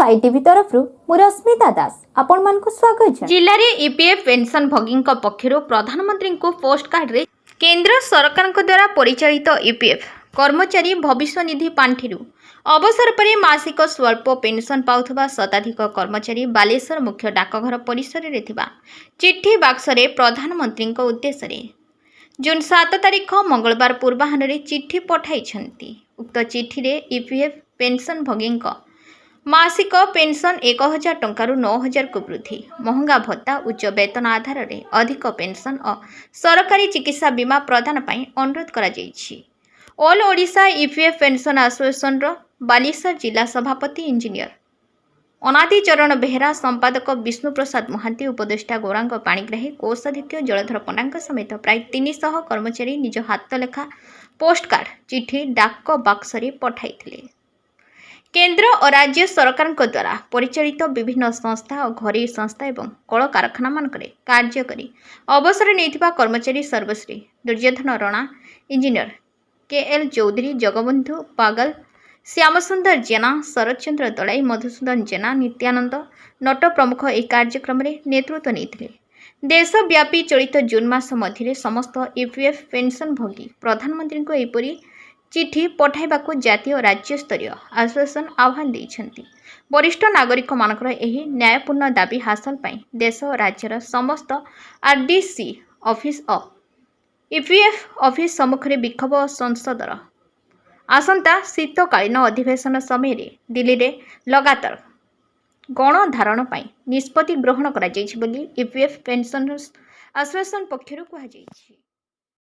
Sai TV ତରଫରୁ ମୁଁ ରଶ୍ମିତା ଦାସ ଆପଣମାନଙ୍କୁ ସ୍ୱାଗତ ଜଣାଉଛି। ଜିଲ୍ଲାରେ ଇପିଏଫ୍ ପେନ୍ସନଭୋଗୀଙ୍କ ପକ୍ଷରୁ ପ୍ରଧାନମନ୍ତ୍ରୀଙ୍କୁ ପୋଷ୍ଟକାର୍ଡରେ କେନ୍ଦ୍ର ସରକାରଙ୍କ ଦ୍ୱାରା ପରିଚାଳିତ ଇପିଏଫ୍ କର୍ମଚାରୀ ଭବିଷ୍ୟନିଧି ପାଣ୍ଠିରୁ ଅବସର ପରେ ମାସିକ ସ୍ୱଳ୍ପ ପେନ୍ସନ୍ ପାଉଥିବା ଶତାଧିକ କର୍ମଚାରୀ ବାଲେଶ୍ୱର ମୁଖ୍ୟ ଡାକଘର ପରିସରରେ ଥିବା ଚିଠି ବାକ୍ସରେ ପ୍ରଧାନମନ୍ତ୍ରୀଙ୍କ ଉଦ୍ଦେଶ୍ୟରେ ଜୁନ୍ 7 ତାରିଖ ମଙ୍ଗଳବାର ପୂର୍ବାହ୍ନରେ ଚିଠି ପଠାଇଛନ୍ତି। ଉକ୍ତ ଚିଠିରେ ଇପିଏଫ୍ ପେନ୍ସନଭୋଗୀଙ୍କ ମାସିକ ପେନ୍ସନ୍ 1000 ଟଙ୍କାରୁ 9000କୁ ବୃଦ୍ଧି, ମହଙ୍ଗା ଭତ୍ତା, ଉଚ୍ଚ ବେତନ ଆଧାରରେ ଅଧିକ ପେନ୍ସନ୍ ଓ ସରକାରୀ ଚିକିତ୍ସା ବୀମା ପ୍ରଦାନ ପାଇଁ ଅନୁରୋଧ କରାଯାଇଛି। ଅଲ୍ ଓଡ଼ିଶା ଇପିଏଫ୍ ପେନ୍ସନ୍ ଆସୋସିଏସନର ବାଲେଶ୍ୱର ଜିଲ୍ଲା ସଭାପତି ଇଞ୍ଜିନିୟର ଅନାଦି ଚରଣ ବେହେରା, ସମ୍ପାଦକ ବିଷ୍ଣୁପ୍ରସାଦ ମହାନ୍ତି, ଉପଦେଷ୍ଟା ଗୌରାଙ୍ଗ ପାଣିଗ୍ରାହୀ, କୋଷାଧ୍ୟକ୍ଷ ଜଳଧର ପଣ୍ଡାଙ୍କ ସମେତ ପ୍ରାୟ 300 କର୍ମଚାରୀ ନିଜ ହାତଲେଖା ପୋଷ୍ଟକାର୍ଡ ଚିଠି ଡାକ ବାକ୍ସରେ ପଠାଇଥିଲେ। କେନ୍ଦ୍ର ଓ ରାଜ୍ୟ ସରକାରଙ୍କ ଦ୍ୱାରା ପରିଚାଳିତ ବିଭିନ୍ନ ସଂସ୍ଥା ଓ ଘରୋଇ ସଂସ୍ଥା ଏବଂ କଳକାରଖାନାମାନଙ୍କରେ କାର୍ଯ୍ୟ କରି ଅବସର ନେଇଥିବା କର୍ମଚାରୀ ସର୍ବଶ୍ରୀ Duryodhan Rana, engineer K L Choudhury, Jagabandhu Pagal, Shyamsundar Jena, Saratchandra Dalai, Madhusudan Jena, Nityananda Nat ପ୍ରମୁଖ ଏହି କାର୍ଯ୍ୟକ୍ରମରେ ନେତୃତ୍ୱ ନେଇଥିଲେ। ଦେଶବ୍ୟାପୀ ଚଳିତ ଜୁନ୍ ମାସ ମଧ୍ୟରେ ସମସ୍ତ ଇପିଏଫ୍ ପେନ୍ସନଭୋଗୀ ପ୍ରଧାନମନ୍ତ୍ରୀଙ୍କୁ ଏହିପରି ଚିଠି ପଠାଇବାକୁ ଜାତୀୟ ଓ ରାଜ୍ୟସ୍ତରୀୟ ଆସୋସିଏସନ୍ ଆହ୍ୱାନ ଦେଇଛନ୍ତି। ବରିଷ୍ଠ ନାଗରିକମାନଙ୍କର ଏହି ନ୍ୟାୟପୂର୍ଣ୍ଣ ଦାବି ହାସଲ ପାଇଁ ଦେଶ ଓ ରାଜ୍ୟର ସମସ୍ତ ଆର୍ଡିସି ଅଫିସ୍ ଓ ଇପିଏଫ୍ ଅଫିସ୍ ସମ୍ମୁଖରେ ବିକ୍ଷୋଭ ଓ ସଂସଦର ଆସନ୍ତା ଶୀତକାଳୀନ ଅଧିବେଶନ ସମୟରେ ଦିଲ୍ଲୀରେ ଲଗାତାର ଗଣଧାରଣା ପାଇଁ ନିଷ୍ପତ୍ତି ଗ୍ରହଣ କରାଯାଇଛି ବୋଲି ଇପିଏଫ୍ ପେନ୍ସନର୍ସ ଆସୋସିଏସନ୍ ପକ୍ଷରୁ କୁହାଯାଇଛି।